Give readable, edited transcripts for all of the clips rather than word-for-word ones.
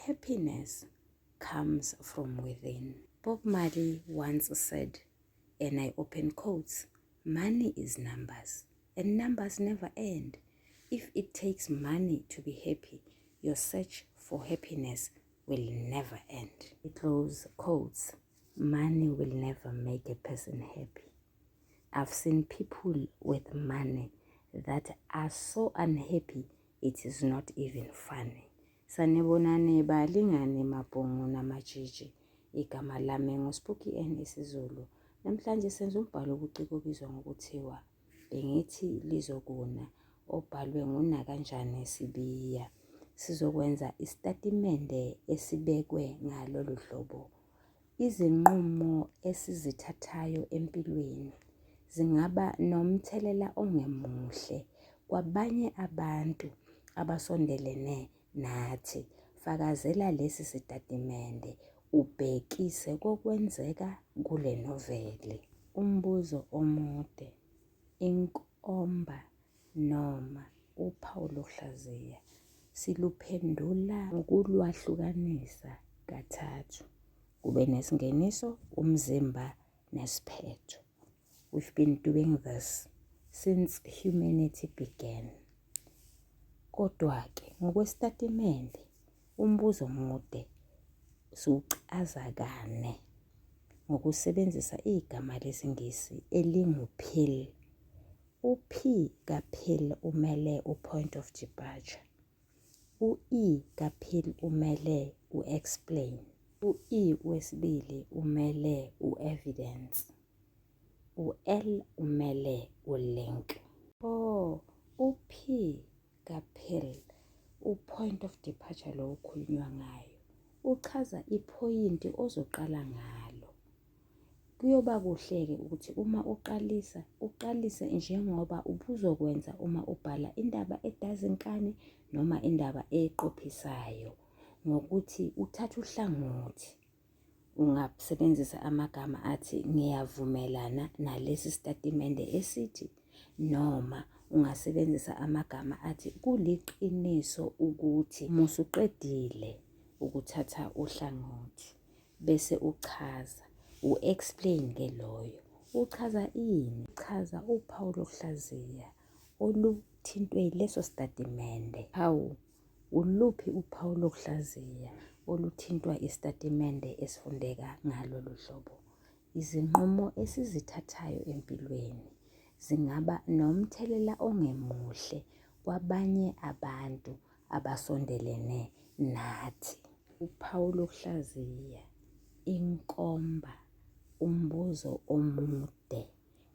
Happiness comes from within. Bob Marley once said, and I open quotes, money is numbers, and numbers never end. If it takes money to be happy, your search for happiness will never end. Close quotes. Money will never make a person happy. I've seen people with money that are so unhappy it is not even funny. Sanibonani balingani mabhongo namatshitshi. Igama lami nguSpooky N isiZulu. Namhlanje senza umbhalo wobuciko obizwa ngokuthiwa Bengithi Lizokuna obhalwe nguNakanjani Sibiya. Sizokwenza isitatimende esibekwe ngalolu hlobo. Izinqumo esizithathayo empilweni zingaba nomthelela ongemuhle kwabanye abantu abasondelene nathi. Fakazela lesi sitatimende ubhekise kokwenzeka kule noveli. Umbuzo omude, inkomba noma uphawu lokuhlaziya siluphendula ngokulwahlukanisa kathathu, kube nesingeniso, umzimba nesiphetho. We've been doing this since humanity began. Kodwa-ke ngokwesitatimende umbuzo omude siwucaza kane ngokusebenzisa igama lesiNgisi elingu-pill. U-P ka-pill umele u-point of departure. U-E ka-pill umele u-explain. U-E wesibili umele u-evidence. U-L umele u-link. Oh, u-P ka-pill, u-point of departure lo okhulunywa ngayo, uchaza iphoyinti ozoqala ngalo. Kuyoba kuhle-ke ukuthi uma uqalisa, uqalise njengoba ubuzokwenza uma ubhala indaba edazinkani noma indaba eqophisayo ngokuthi uthathe uhlangothi. Ungasebenzisa amagama athi ngiyavumelana nalesi sitatimende esithi noma ungasebenzisa amagama athi kuliqiniso ukuthi musuqedile ukuthatha uhlangothi bese uchaza u-explain ke loyo uchaza ini chaza uphawu lokuhlaziya oluthintwe yileso sitatimende hawu uluphi uphawu lokuhlaziya oluthintwa isitatimende esifundeka ngalolu hlobo izinqumo esizithathayo empilweni zingaba nomthelela ongemuhle kwabanye abantu abasondelene nathi. Uphawu lokuhlaziya, inkomba, umbuzo omude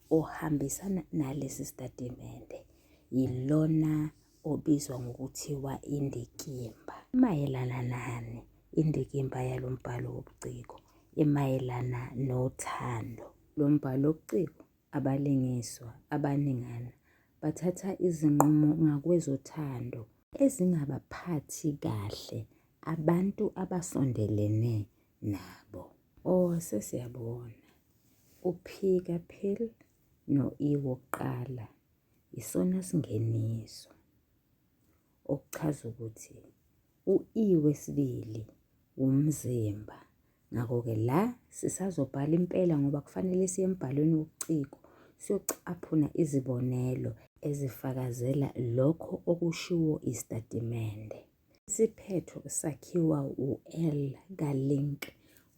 ohambisana nalesi sitatimende yilona obizwa ngokuthiwa indikimba. Imayelana nani indikimba yalo mbhalo wobuciko? Imayelana nothando. Lo mbhalo wobuciko abalingiswa abaningana bathatha izinqumo ngakwezothando ezingabaphathi kahle abantu abasondelene nabo. Oh sesiyabona. U-P kaPhil no-E wokuqala isona singeniso okuchaza ukuthi u-E wesibili wumzimba. Ngakho-ke la sisazobhala impela ngoba kufanele siye embhalweni wobuciko siyocaphuna izibonelo ezifakazela lokho okushiwo isitatimende. Isiphetho sakhiwa u-L ka-link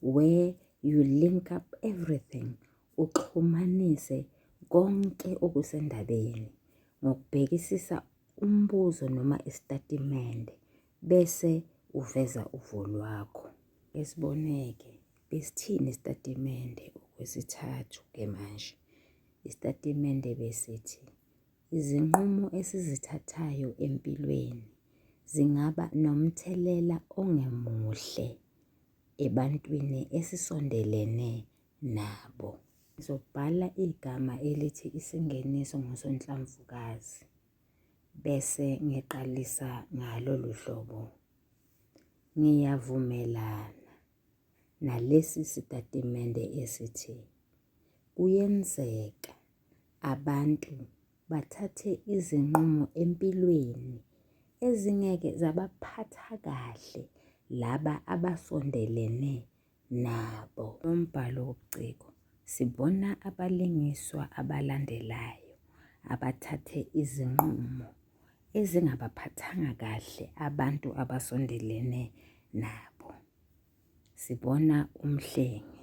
where you link up everything, uxhumanise konke okusendabeni ngokubhekisisa umbuzo noma isitatimende bese uveza uvo lwakho. Esiboneke besithini isitatimende okwesithathu-ke manje. Isitatimende besithi izinqumo esizithathayo empilweni zingaba nomthelela ongemuhle ebantwini esisondelene nabo. Ngizobhala igama elithi isingeniso ngosonhlamvukazi bese ngiqalisa ngalolu hlobo. Ngiyavumelana nalesi sitatimende esithi kuyenzeka abantu bathathe izinqumo empilweni ezingeke zabaphatha kahle laba abasondelene nabo. Kulo mbhalo wobuciko sibona abalingiswa abalandelayo abathathe izinqumo ezingabaphathanga kahle abantu abasondelene nabo. Sibona uMhlengi,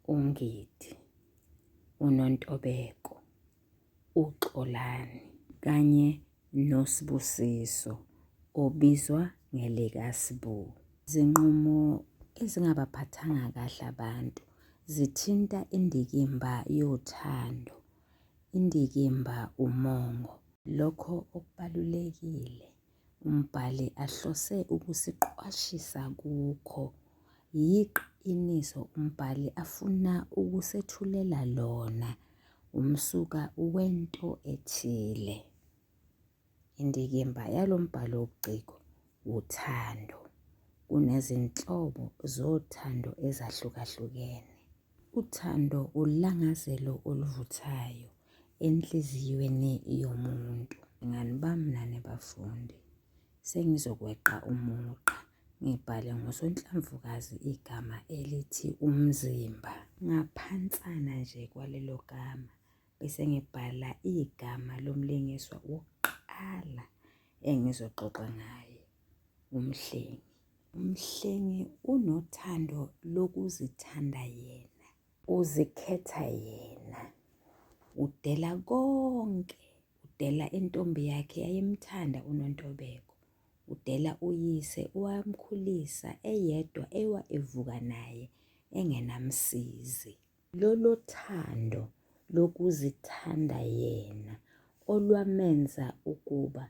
uNgidi, uNontobeko, uXolani kanye noSibusiso obizwa ngelikaSbu. Izinqumo ezingabaphathanga kahle abantu zithinta indikimba yothando. Indikimba umongo. Lokho okubalulekile umbhali ahlose ukusiqwashisa kukho yiqiniso umbhali afuna ukusethulela lona, umsuka wento ethile. Indikimba yalo mbhalo wobuciko wuthando. Kunezinhlobo zothando ezahlukahlukene. Uthando ulangazelo oluvuthayo enhliziyweni yomuntu. Bangani bami nani bafundi, sengizokweqa umugqa ngibhale ngosonhlamvukazi igama elithi umzimba. Ngaphansana nje kwalelo gama bese ngibhala igama lomlingiswa wokuqala engizoxoxa ngaye, uMhlengi. UMhlengi unothando lokuzithanda yena. Uzikhetha yena. Udela konke. Udela intombi yakhe yayimthanda uNontobeko. Udela uyise owamkhulisa eyedwa ewa evuka naye engenamsizi. Lolo thando lokuzithanda yena olwamenza ukuba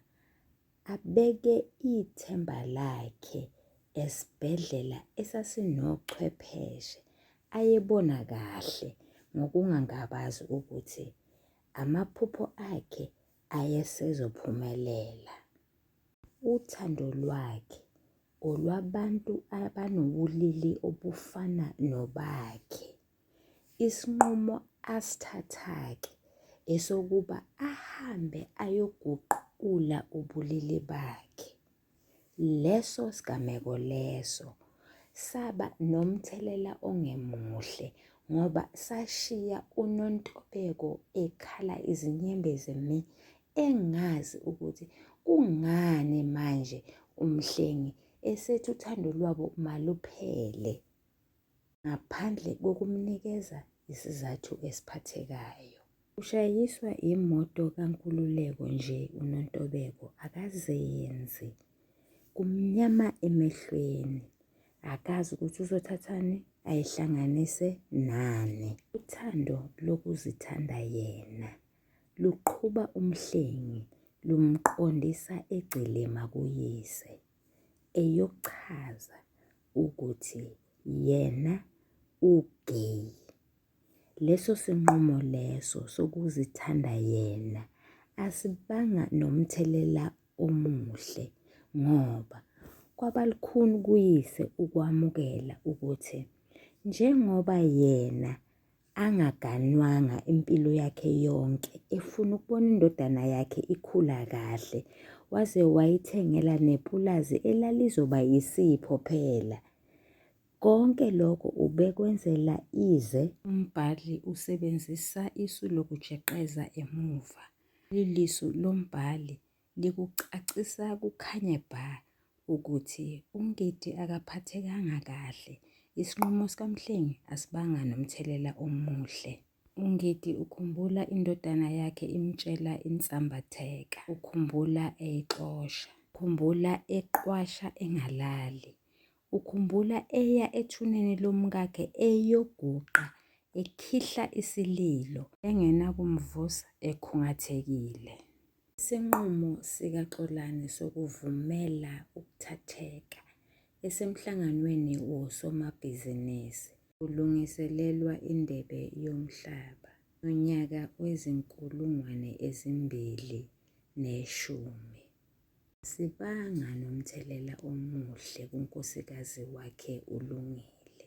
abeke ithemba lakhe esibhedlela esasinochwepheshe ayebona kahle ngokungangabazi ukuthi amaphupho akhe ayesezophumelela. Uthando lwakhe olwabantu abanobulili obufana nobakhe. Isinqumo asithatha-ke esokuba ahambe ayoguqula ubulili bakhe. Leso sigameko leso saba nomthelela ongemuhle ngoba sashiya uNontobeko ekhala izinyembezi mi engazi ukuthi kungani manje uMhlengi esethi uthando lwabo maluphele ngaphandle kokumnikeza isizathu esiphathekayo. Ushayiswa imoto kaNkululeko nje uNontobeko akazenzi, kumnyama emehlweni, akazi ukuthi uzothathani ayihlanganise nani. Uthando lokuzithanda yena luqhuba uMhlengi lumqondisa eGcilima kuyise, eyochaza ukuthi yena u-gay. Leso sinqumo leso sokuzithanda yena asibanga nomthelela omuhle ngoba kwabalukhuni kuyise ukwamukela ukuthi njengoba yena angaganwanga impilo yakhe yonke efuna ukubona indodana yakhe ikhula kahle waze wayithengela nepulazi elalizoba yisipho phela. Konke lokho ubekwenzela ize. Umbhali usebenzisa isu lokujeqeza emuva. Leli su lombhali likucacisa kukhanye bha ukuthi uNgidi akaphathekanga kahle, isinqumo sikaMhlengi asibanga nomthelela omuhle. UNgidi ukhumbula indodana yakhe imtshela insambatheka. Ukhumbula eyixosha. Ukhumbula eqwasha engalali. Ukhumbula eya ethuneni lomkakhe eyoguqa ekhihla isililo. Engenakumvusa ekhungathekile. Isinqumo sikaXolani sokuvumela ukuthatheka esemhlanganweni wosomabhizinisi kulungiselelwa iNdebe yoMhlaba yonyaka wezi-2010 asibanga nomthelela omuhle kunkosikazi wakhe uLungile.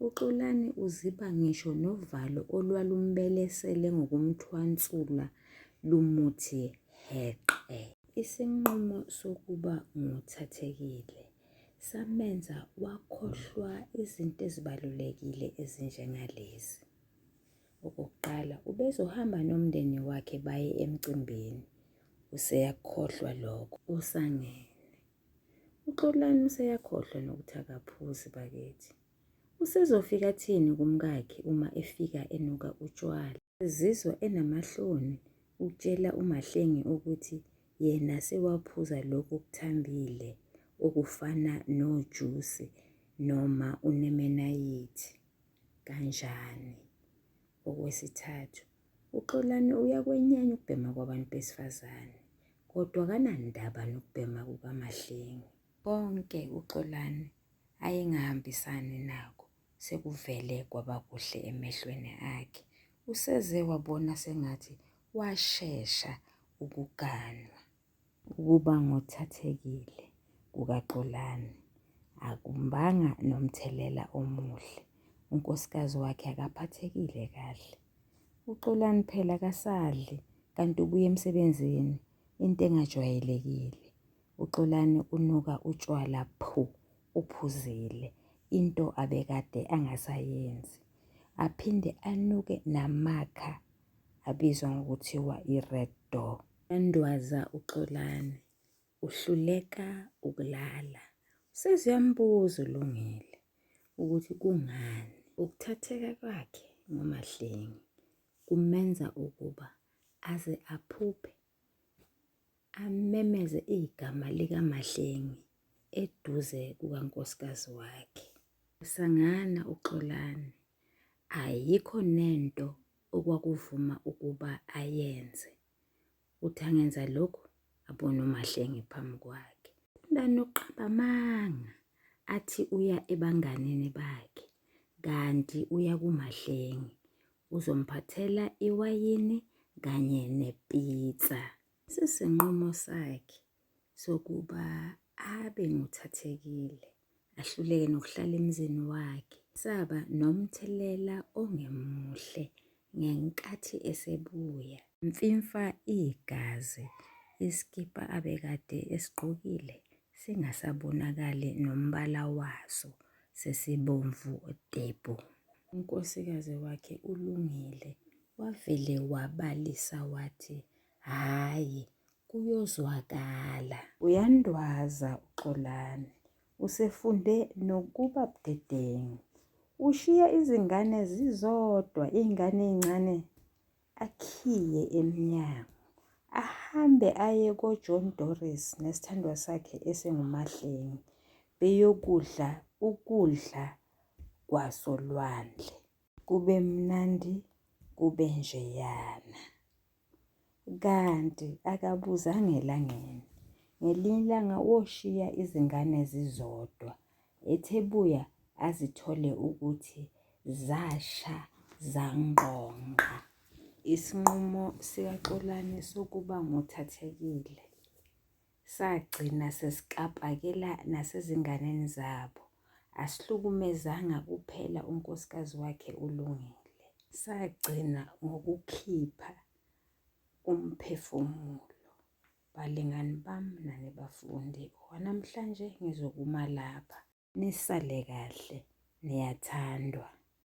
UXolani uziba ngisho novalo olwalumbelesele ngokumthwansula lumuthi heqe. Isinqumo sokuba nguthathekile. samenza wakhohlwa izinto ezibalulekile ezinjengalezi. Okokuqala, ubezohamba nomndeni wakhe baye emcimbini. Useyakukhohlwa lokho. Usangene. UXolani useyakhohlwa nokuthi akaphuzi bakithi. Usezofika athini kumkakhe uma efika enuka utshwala? Uzizwa enamahloni ukutshela uMahlengi ukuthi yena sewaphuza lokhu okuthambile okufana nojusi noma unemenayithi. Kanjani? Okwesithathu, uXolani uyakwenyanya ukubhema kwabantu besifazane, kodwa akanandaba nokubhema kukaMahlengi. Konke uXolani ayengahambisani nako sekuvele kwaba kuhle emehlweni akhe. Useze wabona sengathi washesha ukuganwa. Ukuba ngothathekile kukaXolani akumbanga nomthelela omuhle. Unkosikazi wakhe akaphathekile kahle. UXolani phela akasadli kanti ubuya emsebenzini, into engajwayelekile. UXolani unuka utshwala phu uphuzile, into abekade angasayenzi. Aphinde anuke namakha abizwa ngokuthiwa i-red door. Uyandwaza uXolani, uhluleka ukulala. Useze uyambuza uLungile ukuthi kungani. Ukuthatheka kwakhe ngoMahlengi kumenza ukuba aze aphuphe amemeze igama likaMahlengi eduze kukankosikazi wakhe. Usangana uXolani, ayikho nento okwakuvuma ukuba ayenze. Uthi angenza lokhu abone uMahlengi phambi kwakhe. Unokuqamba amanga athi uya ebanganini bakhe kanti uya kuMahlengi uzomphathela iwayini kanye nepizza. Lesi sinqumo sakhe sokuba abe ngothathekile ahluleke nokuhlala emzini wakhe saba nomthelela ongemuhle ngenkathi esebuya. Mfimfa igazi, isikibha abekade esigqokile singasabonakali nombala waso sesibomvu tebhu. Unkosikazi wakhe uLungile wavele wabalisa wathi, hhayi kuyozwakala. Uyandwaza uXolani, usefunde nokuba budedengu. Ushiya izingane zizodwa, iy'ngane ey'ncane akhiye emnyango. Ahambe aye koJohn Doris nesithandwa sakhe esinguMahlengi beyokudla ukudla kwasolwandle. Kube mnandi kube njeyana. Kanti akabuzanga elangeni. Ngelinye ilanga woshiya izingane zizodwa. Ethi ebuya azithole ukuthi zasha zangqongqa. Isinqumo sikaXolani sokuba ngothathekile sagcina sesikapakela nasezinganeni zabo. Asihlukumezanga kuphela unkosikazi wakhe uLungile. Sagcina ngokukhipha umphefumulo. Balingani bami nani bafundi, owanamhlanje ngizokuma lapha. Nisale kahle, niyathandwa.